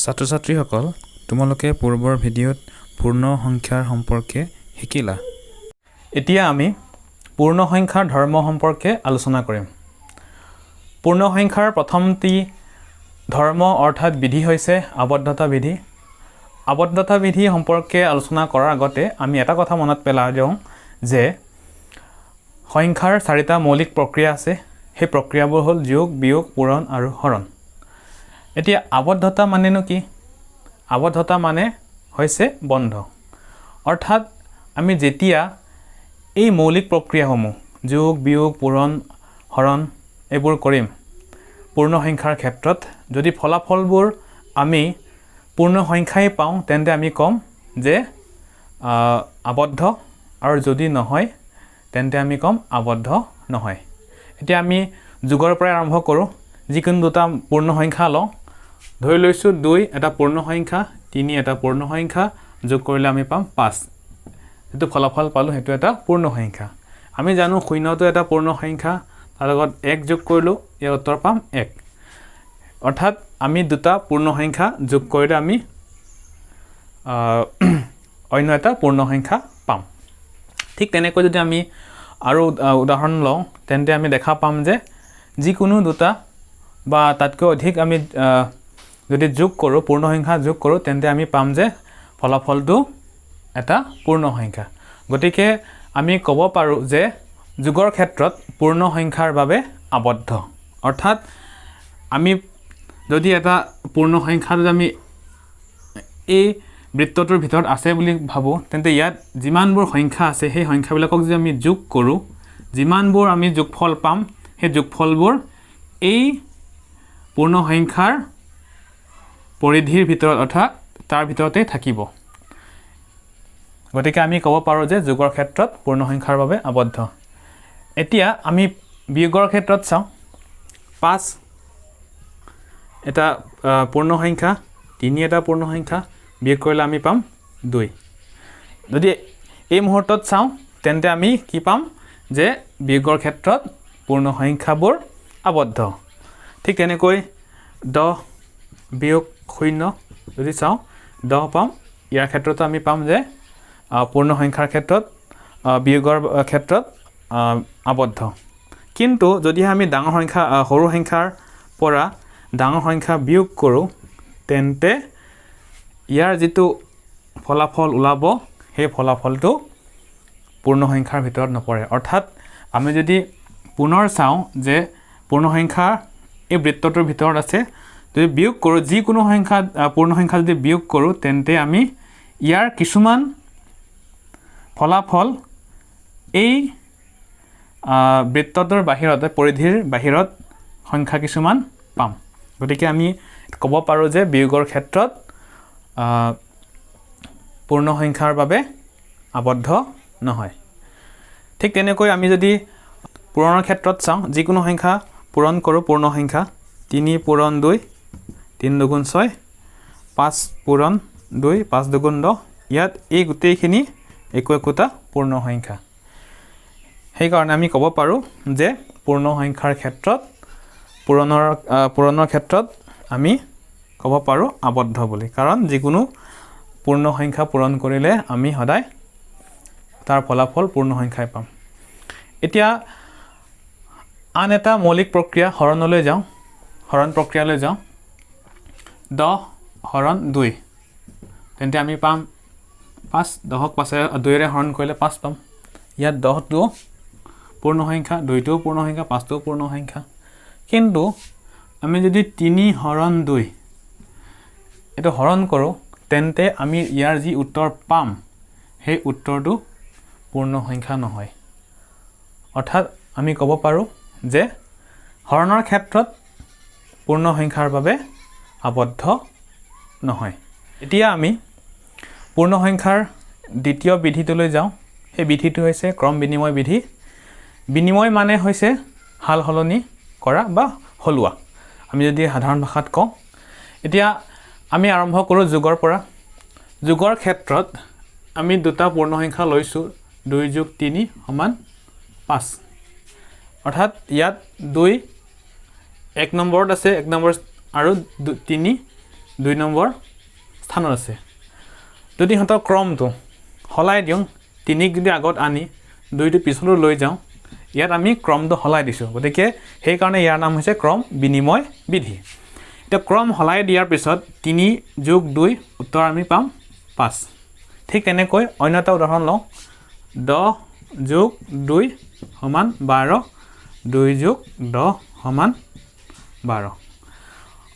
ছাত্ৰ ছাত্ৰীসকল, তোমালোকে পূৰ্বৰ ভিডিঅ'ত পূৰ্ণ সংখ্যাৰ সম্পৰ্কে শিকিলা। এতিয়া আমি পূৰ্ণ সংখ্যাৰ ধৰ্ম সম্পৰ্কে আলোচনা কৰিম। পূৰ্ণ সংখ্যাৰ প্ৰথমটি ধৰ্ম অৰ্থাৎ বিধি হৈছে আবদ্ধতা বিধি। আবদ্ধতা বিধি সম্পৰ্কে আলোচনা কৰাৰ আগতে আমি এটা কথা মনত পেলাই দিওঁ যে সংখ্যাৰ চাৰিটা মৌলিক প্ৰক্ৰিয়া আছে। সেই প্ৰক্ৰিয়াবোৰ হ'ল যোগ, বিয়োগ, পূৰণ আৰু হৰণ। এতিয়া আবদ্ধতা মানেনো কি? আবদ্ধতা মানে হৈছে বন্ধ। অৰ্থাৎ আমি যেতিয়া এই মৌলিক প্ৰক্ৰিয়াসমূহ যোগ, বিয়োগ, পূৰণ, হৰণ এইবোৰ কৰিম পূৰ্ণ সংখ্যাৰ ক্ষেত্ৰত, যদি ফলাফলবোৰ আমি পূৰ্ণ সংখ্যাই পাওঁ, তেন্তে আমি ক'ম যে আবদ্ধ আৰু যদি নহয়, তেন্তে আমি ক'ম আবদ্ধ নহয়। এতিয়া আমি যোগৰ পৰাই আৰম্ভ কৰোঁ। যিকোনো দুটা পূৰ্ণ সংখ্যা লওঁ। ধৰি লৈছোঁ 2 এটা পূৰ্ণ সংখ্যা, 3 এটা পূৰ্ণ সংখ্যা, যোগ কৰিলে আমি পাম 5। যিটো ফলাফল পালোঁ, সেইটো এটা পূৰ্ণ সংখ্যা। আমি জানো শূন্যটো এটা পূৰ্ণ সংখ্যা, তাৰ লগত 1 যোগ কৰিলোঁ, ইয়াৰ উত্তৰ পাম 1। অৰ্থাৎ আমি দুটা পূৰ্ণ সংখ্যা যোগ কৰিলে আমি অন্য এটা পূৰ্ণ সংখ্যা পাম। ঠিক তেনেকৈ যদি আমি আৰু উদাহৰণ লওঁ, তেন্তে আমি দেখা পাম যে যিকোনো দুটা বা তাতকৈ অধিক আমি যদি যোগ কৰোঁ, পূৰ্ণ সংখ্যা যোগ কৰোঁ, তেন্তে আমি পাম যে ফলাফলটো এটা পূৰ্ণ সংখ্যা। গতিকে আমি ক'ব পাৰোঁ যে যোগৰ ক্ষেত্ৰত পূৰ্ণ সংখ্যাৰ বাবে আবদ্ধ। অৰ্থাৎ আমি যদি এটা পূৰ্ণ সংখ্যা যদি আমি এই বৃত্তটোৰ ভিতৰত আছে বুলি ভাবোঁ, তেন্তে ইয়াত যিমানবোৰ সংখ্যা আছে, সেই সংখ্যাবিলাকক যদি আমি যোগ কৰোঁ, যিমানবোৰ আমি যোগফল পাম, সেই যোগফলবোৰ এই পূৰ্ণ সংখ্যাৰ পৰিধিৰ ভিতৰত অৰ্থাৎ তাৰ ভিতৰতেই থাকিব। গতিকে আমি ক'ব পাৰোঁ যে যোগৰ ক্ষেত্ৰত পূৰ্ণ সংখ্যাৰ বাবে আবদ্ধ। এতিয়া আমি বিয়োগৰ ক্ষেত্ৰত চাওঁ। 5 এটা পূৰ্ণ সংখ্যা, 3 এটা পূৰ্ণ সংখ্যা, বিয়োগ কৰিলে আমি পাম 2। যদি এই মুহূৰ্তত চাওঁ, তেন্তে আমি কি পাম যে বিয়োগৰ ক্ষেত্ৰত পূৰ্ণ সংখ্যাবোৰ আবদ্ধ। ঠিক তেনেকৈ 10 বিয়োগ 0 যদি চাওঁ, 10 পাম। ইয়াৰ ক্ষেত্ৰতো আমি পাম যে পূৰ্ণ সংখ্যাৰ ক্ষেত্ৰত বিয়োগৰ ক্ষেত্ৰত আবদ্ধ। কিন্তু যদিহে আমি ডাঙৰ সংখ্যা সৰু সংখ্যাৰ পৰা ডাঙৰ সংখ্যা বিয়োগ কৰোঁ, তেন্তে ইয়াৰ যিটো ফলাফল ওলাব, সেই ফলাফলটো পূৰ্ণ সংখ্যাৰ ভিতৰত নপৰে। অৰ্থাৎ আমি যদি পুনৰ চাওঁ যে পূৰ্ণ সংখ্যা এই বৃত্তটোৰ ভিতৰত আছে, যদি বিয়োগ কৰোঁ, যিকোনো সংখ্যা পূৰ্ণ সংখ্যা যদি বিয়োগ কৰোঁ, তেন্তে আমি ইয়াৰ কিছুমান ফলাফল এই বৃত্তটোৰ বাহিৰত, পৰিধিৰ বাহিৰত সংখ্যা কিছুমান পাম। গতিকে আমি ক'ব পাৰোঁ যে বিয়োগৰ ক্ষেত্ৰত পূৰ্ণ সংখ্যাৰ বাবে আবদ্ধ নহয়। ঠিক তেনেকৈ আমি যদি পূৰণৰ ক্ষেত্ৰত চাওঁ, যিকোনো সংখ্যা পূৰণ কৰোঁ, পূৰ্ণ সংখ্যা 3 পূৰণ 2, 3 দুগুণ 6, 5 পূৰণ 2, 5 দুগুণ 10, ইয়াত এই গোটেইখিনি একো একোটা পূৰ্ণ সংখ্যা। সেইকাৰণে আমি ক'ব পাৰোঁ যে পূৰ্ণ সংখ্যাৰ ক্ষেত্ৰত পূৰণৰ ক্ষেত্ৰত আমি ক'ব পাৰোঁ আবদ্ধ বুলি, কাৰণ যিকোনো পূৰ্ণ সংখ্যা পূৰণ কৰিলে আমি সদায় তাৰ ফলাফল পূৰ্ণ সংখ্যাই পাম। এতিয়া আন এটা মৌলিক প্ৰক্ৰিয়া হৰণলৈ যাওঁ, হৰণ প্ৰক্ৰিয়ালৈ যাওঁ। 10 হৰণ 2, তেন্তে আমি পাম 5। 10ক 5ৰে 2ৰে হৰণ কৰিলে 5 পাম। ইয়াত 10টোও পূৰ্ণ সংখ্যা, 2টোও পূৰ্ণ সংখ্যা, 5টোও পূৰ্ণ সংখ্যা। কিন্তু আমি যদি 3 হৰণ 2 এইটো হৰণ কৰোঁ, তেন্তে আমি ইয়াৰ যি উত্তৰ পাম, সেই উত্তৰটো পূৰ্ণ সংখ্যা নহয়। অৰ্থাৎ আমি ক'ব পাৰোঁ যে হৰণৰ ক্ষেত্ৰত পূৰ্ণ সংখ্যাৰ বাবে আবদ্ধ নহয়। এতিয়া আমি পূৰ্ণ সংখ্যাৰ দ্বিতীয় বিধিটোলৈ যাওঁ। সেই বিধিটো হৈছে ক্ৰম বিনিময় বিধি। বিনিময় মানে হৈছে সাল সলনি কৰা বা সলোৱা, আমি যদি সাধাৰণ ভাষাত কওঁ। এতিয়া আমি আৰম্ভ কৰোঁ যোগৰ পৰা। যোগৰ ক্ষেত্ৰত আমি দুটা পূৰ্ণ সংখ্যা লৈছোঁ, 2 যোগ 3 সমান 5। অৰ্থাৎ ইয়াত 2 এক নম্বৰত আছে, এক নম্বৰ আৰু 3 2 নম্বৰ স্থানত আছে। যদি সিহঁতৰ ক্ৰমটো সলাই দিওঁ, 3ক যদি আগত আনি 2টো পিছলৈ লৈ যাওঁ, ইয়াত আমি ক্ৰমটো সলাই দিছোঁ, গতিকে সেইকাৰণে ইয়াৰ নাম হৈছে ক্ৰম বিনিময় বিধি। এতিয়া ক্ৰম সলাই দিয়াৰ পিছত 3 যোগ 2 উত্তৰ আমি পাম 5। ঠিক তেনেকৈ অন্য এটা উদাহৰণ লওঁ, 10 যোগ 2 সমান 12, 2 যোগ 10 সমান 12।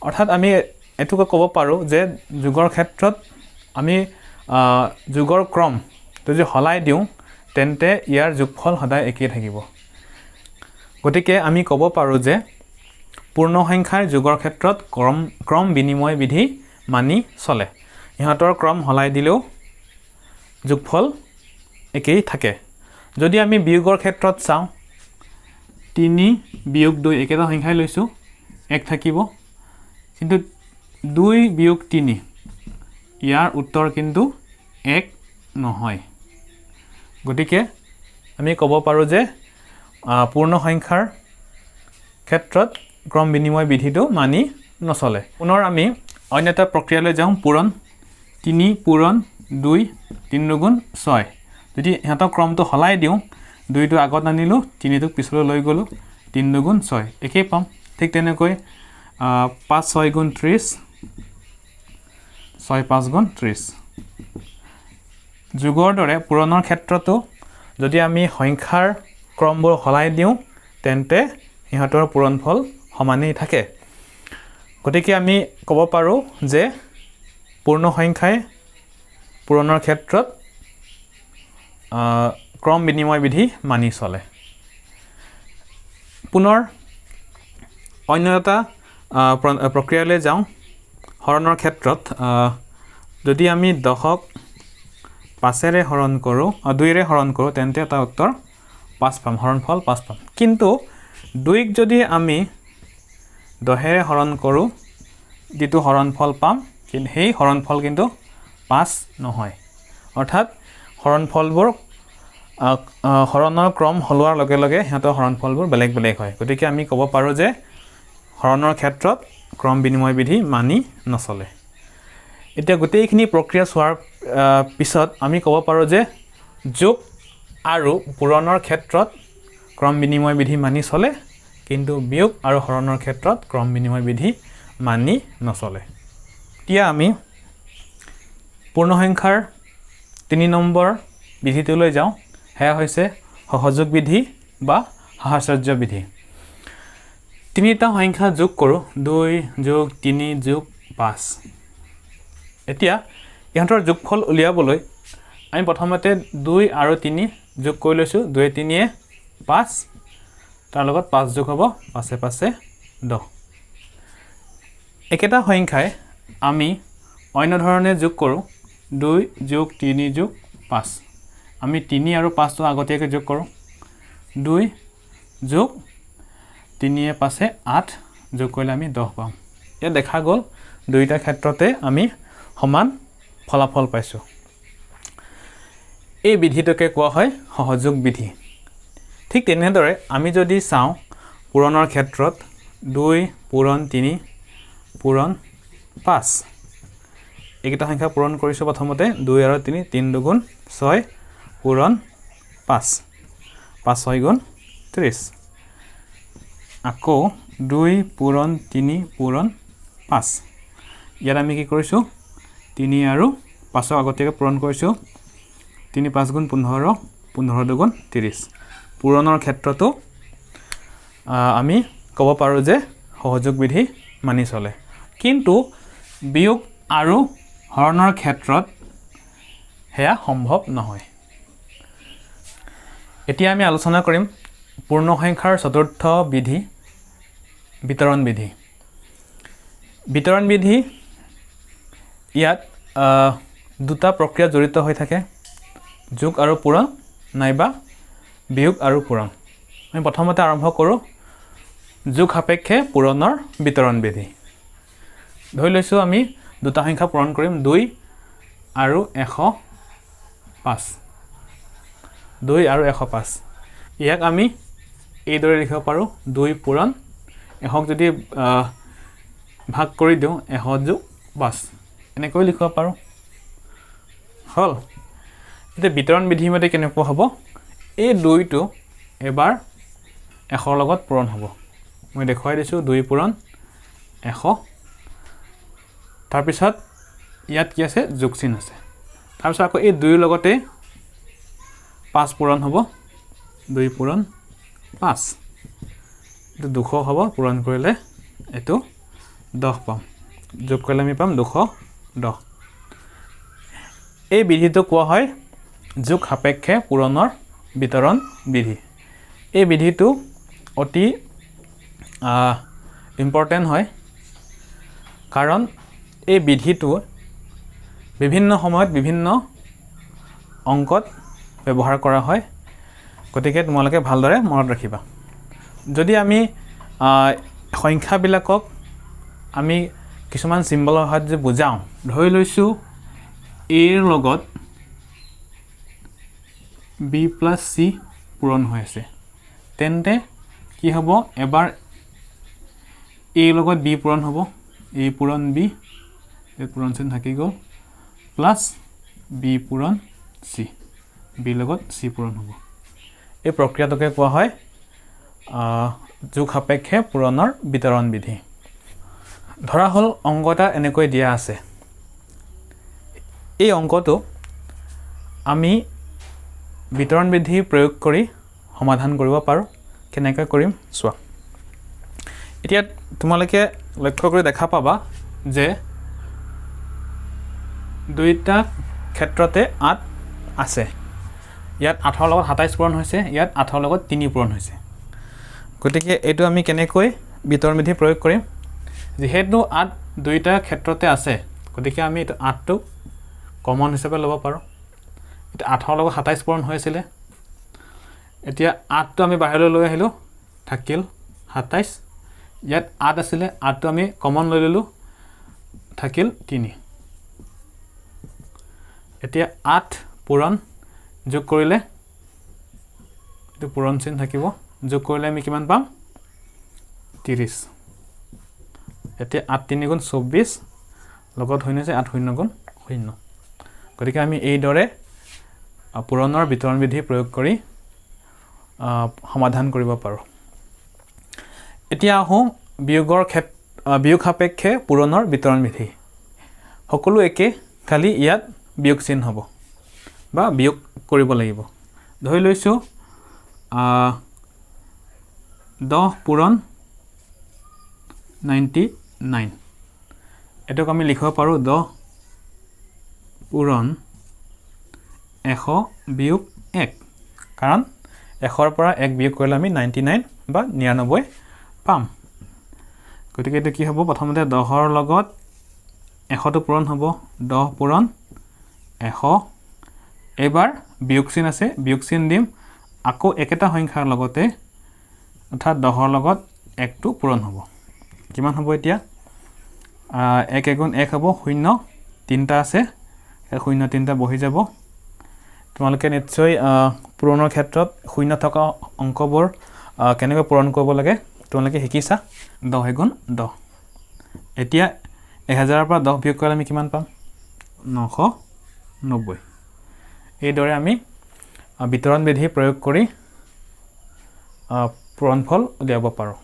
অৰ্থাৎ আমি এইটোকে ক'ব পাৰোঁ যে যোগৰ ক্ষেত্ৰত আমি যোগৰ ক্ৰম যদি সলাই দিওঁ তেন্তে ইয়াৰ যোগফল সদায় একেই থাকিব। গতিকে আমি ক'ব পাৰোঁ যে পূৰ্ণ সংখ্যাৰ যোগৰ ক্ষেত্ৰত ক্ৰম বিনিময় বিধি মানি চলে। ইহঁতৰ ক্ৰম সলাই দিলেও যোগফল একেই থাকে। যদি আমি বিয়োগৰ ক্ষেত্ৰত চাওঁ, 3 বিয়োগ 2 একেটা সংখ্যাই লৈছোঁ, 1 থাকিব, কিন্তু 2 বিয়োগ 3 ইয়াৰ উত্তৰ কিন্তু 1 নহয়। গতিকে আমি ক'ব পাৰোঁ যে পূৰ্ণ সংখ্যাৰ ক্ষেত্ৰত ক্ৰম বিনিময় বিধিটো মানি নচলে। পুনৰ আমি অন্য এটা প্ৰক্ৰিয়ালৈ যাওঁ, পূৰণ। 3 পূৰণ 2, 3 দুগুণ 6। যদি সিহঁতৰ ক্ৰমটো সলাই দিওঁ, 2টো আগত আনিলোঁ, 3টোক পিছলৈ লৈ গ'লোঁ, 3 দুগুণ 6 একেই পাম। ঠিক তেনেকৈ 5 6 গুণ 30, 6 5 গুণ 30। যোগৰ দৰে পূৰণৰ ক্ষেত্ৰতো যদি আমি সংখ্যাৰ ক্ৰমবোৰ সলাই দিওঁ তেন্তে সিহঁতৰ পূৰণফল সমানেই থাকে। গতিকে আমি ক'ব পাৰোঁ যে পূৰ্ণ সংখ্যাই পূৰণৰ ক্ষেত্ৰত ক্ৰম বিনিময় বিধি মানি চলে। পুনৰ অন্য এটা প্ৰক্ৰিয়ালৈ যাওঁ, হৰণৰ ক্ষেত্ৰত যদি আমি 10ক 5-ৰে হৰণ কৰোঁ, 2-ৰে হৰণ কৰোঁ, তেন্তে এটা উত্তৰ 5 পাম, হৰণফল 5 পাম। কিন্তু 2ক যদি আমি 10-ৰে হৰণ কৰোঁ, যিটো হৰণফল পাম কিন্তু সেই হৰণফল কিন্তু 5 নহয়। অৰ্থাৎ হৰণফলবোৰ হৰণৰ ক্ৰম সলোৱাৰ লগে লগে সিহঁতৰ হৰণফলবোৰ বেলেগ বেলেগ হয়। গতিকে আমি ক'ব পাৰোঁ যে হৰণৰ ক্ষেত্ৰত ক্ৰম বিনিময় বিধি মানি নচলে। এতিয়া গোটেইখিনি প্ৰক্ৰিয়া চোৱাৰ পিছত আমি ক'ব পাৰোঁ যে যোগ আৰু পূৰণৰ ক্ষেত্ৰত ক্ৰম বিনিময় বিধি মানি চলে, কিন্তু বিয়োগ আৰু হৰণৰ ক্ষেত্ৰত ক্ৰম বিনিময় বিধি মানি নচলে। এতিয়া আমি পূৰ্ণ সংখ্যাৰ 3 নম্বৰ বিধিটোলৈ যাওঁ, সেয়া হৈছে সহযোগ বিধি বা সাহচৰ্য বিধি। তিনিটা সংখ্যা যোগ কৰোঁ, 2 যোগ 3 যোগ 5। এতিয়া ইহঁতৰ যোগফল উলিয়াবলৈ আমি প্ৰথমতে 2 আৰু 3 যোগ কৰি লৈছোঁ, 2 3 5, তাৰ লগত 5 যোগ হ'ব, 5 5 10। একেটা সংখ্যাই আমি অন্য ধৰণে যোগ কৰোঁ, 2 যোগ 3 যোগ 5। আমি 3 আৰু 5টো আগতীয়াকৈ যোগ কৰোঁ, 2 যোগ 3 5 8 যোগ কৰিলে আমি 10 পাম। ইয়াত দেখা গ'ল দুয়োটা ক্ষেত্ৰতে আমি সমান ফলাফল পাইছোঁ। এই বিধিটোকে কোৱা হয় সহযোগ বিধি। ঠিক তেনেদৰে আমি যদি চাওঁ পূৰণৰ ক্ষেত্ৰত 2 পূৰণ 3 পূৰণ 5, এইকেইটা সংখ্যা পূৰণ কৰিছোঁ প্ৰথমতে 2 আৰু 3, 3 দুগুণ 6 পূৰণ 5, 5 6 গুণ 30। আকৌ 2 পূৰণ 3 পূৰণ 5, ইয়াত আমি কি কৰিছোঁ, 3 আৰু 5 আগতীয়াকৈ পূৰণ কৰিছোঁ, 3 5 গুণ 15, 15 দুগুণ 30। পূৰণৰ ক্ষেত্ৰতো আমি ক'ব পাৰোঁ যে সহযোগ বিধি মানি চলে, কিন্তু বিয়োগ আৰু হৰণৰ ক্ষেত্ৰত সেয়া সম্ভৱ নহয়। এতিয়া আমি আলোচনা কৰিম পূৰ্ণ সংখ্যাৰ চতুৰ্থ বিধি, বিতৰণ বিধি। বিতৰণ বিধি ইয়াত দুটা প্ৰক্ৰিয়া জড়িত হৈ থাকে, যোগ আৰু পূৰণ নাইবা বিয়োগ আৰু পূৰণ। আমি প্ৰথমতে আৰম্ভ কৰোঁ যোগ সাপেক্ষে পূৰণৰ বিতৰণ বিধি। ধৰি লৈছোঁ আমি দুটা সংখ্যা পূৰণ কৰিম, 2 আৰু 105, 2 আৰু 105। ইয়াক আমি এইদৰে লিখিব পাৰোঁ, 2 পূৰণ 100ক যদি ভাগ কৰি দিওঁ, 100 যোগ বাছ, এনেকৈ লিখিব পাৰোঁ। হ'ল। এতিয়া বিতৰণ বিধিমতে কেনেকুৱা হ'ব? এই দুইটো এবাৰ 100ৰ লগত পূৰণ হ'ব। মই দেখুৱাই দিছোঁ, 2 পূৰণ 100। তাৰপিছত ইয়াত কি আছে? যোগ চিন আছে। তাৰপিছত আকৌ এই 2ৰ লগতে 5 পূৰণ হ'ব, 2 পূৰণ 5, এইটো 200 হ'ব। পূৰণ কৰিলে এইটো 10 পাম, যোগ কৰিলে আমি পাম 210। এই বিধিটো কোৱা হয় যোগ সাপেক্ষে পূৰণৰ বিতৰণ বিধি। এই বিধিটো অতি ইম্পৰ্টেণ্ট হয়, কাৰণ এই বিধিটো বিভিন্ন সময়ত বিভিন্ন অংকত ব্যৱহাৰ কৰা হয়। গতিকে তোমালোকে ভালদৰে মনত ৰাখিবা। যদি আমি সংখ্যাবিলাকক আমি কিছুমান চিম্বলৰ সহায়ত যে বুজাওঁ, ধৰি লৈছোঁ এৰ লগত বি প্লাছ চি পূৰণ হৈ আছে, তেন্তে কি হ'ব? এবাৰ এৰ লগত বি পূৰণ হ'ব, এ পূৰণ বি, এই পূৰণ চিন থাকি গ'ল, প্লাছ বি পূৰণ চি, বিৰ লগত চি পূৰণ হ'ব। এই প্ৰক্ৰিয়াটোকে কোৱা হয় যোগ সাপেক্ষে পূৰণৰ বিতৰণ বিধি। ধৰা হ'ল অংক এটা এনেকৈ দিয়া আছে। এই অংকটো আমি বিতৰণ বিধি প্ৰয়োগ কৰি সমাধান কৰিব পাৰোঁ। কেনেকৈ কৰিম চোৱা। এতিয়া তোমালোকে লক্ষ্য কৰি দেখা পাবা যে দুইটা ক্ষেত্ৰতে 8 আছে। ইয়াত 8ৰ লগত 27 পূৰণ হৈছে, ইয়াত 8ৰ লগত 3 পূৰণ হৈছে। গতিকে এইটো আমি কেনেকৈ বিতৰণ বিধি প্ৰয়োগ কৰিম? যিহেতু 8 দুইটা ক্ষেত্ৰতে আছে, গতিকে আমি এইটো 8টো কমন হিচাপে ল'ব পাৰোঁ। এতিয়া 8ৰ লগত 27 পূৰণ হৈছিলে, এতিয়া 8টো আমি বাহিৰলৈ লৈ আহিলোঁ, থাকিল 27। ইয়াত 8 আছিলে, 8টো আমি কমন লৈ ল'লোঁ, থাকিল 3। এতিয়া 8 পূৰণ যোগ কৰিলে এইটো পূৰণ চিন থাকিব, যোগ কৰিলে আমি কিমান পাম? 30। এতিয়া 8 3 গুণ 24, লগত শূন্য আছে, 8 শূন্য গুণ শূন্য। গতিকে আমি এইদৰে পূৰণৰ বিতৰণ বিধি প্ৰয়োগ কৰি সমাধান কৰিব পাৰোঁ। এতিয়া আহোঁ বিয়োগ সাপেক্ষে পূৰণৰ বিতৰণ বিধি। সকলো একে, খালি ইয়াত বিয়োগ চিন হ'ব বা বিয়োগ কৰিব লাগিব। ধৰি লৈছোঁ 10 পূৰণ 99, এইটোক আমি লিখিব পাৰোঁ 10 পূৰণ 100 বিয়োগ 1, কাৰণ 100ৰ পৰা 1 বিয়োগ কৰিলে আমি 99 বা 99 পাম। গতিকে এইটো কি হ'ব? প্ৰথমতে 10ৰ লগত 100টো পূৰণ হ'ব, 10 পূৰণ 100। এইবাৰ বিয়োগ চিন আছে, বিয়োগ চিন দিম, আকৌ একেটা সংখ্যাৰ লগতে অৰ্থাৎ 10ৰ লগত 1টো পূৰণ হ'ব। কিমান হ'ব এতিয়া? 1 এগুণ 1 হ'ব, শূন্য তিনিটা আছে, শূন্য তিনিটা বহি যাব। তোমালোকে নিশ্চয় পূৰণৰ ক্ষেত্ৰত শূন্য থকা অংকবোৰ কেনেকৈ পূৰণ কৰিব লাগে তোমালোকে শিকিছা। 10 এগুণ 10। এতিয়া 1000ৰ পৰা 10 বিয়োগ কৰিলে আমি কিমান পাম? 990। এইদৰে আমি বিতৰণ বিধি প্ৰয়োগ কৰি পূৰণফল উলিয়াব পাৰোঁ।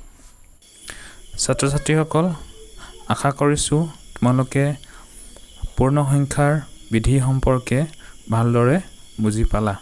ছাত্ৰ ছাত্ৰীসকল, আশা কৰিছোঁ তোমালোকে পূৰ্ণ সংখ্যাৰ বিধি সম্পৰ্কে ভালদৰে বুজি পালা।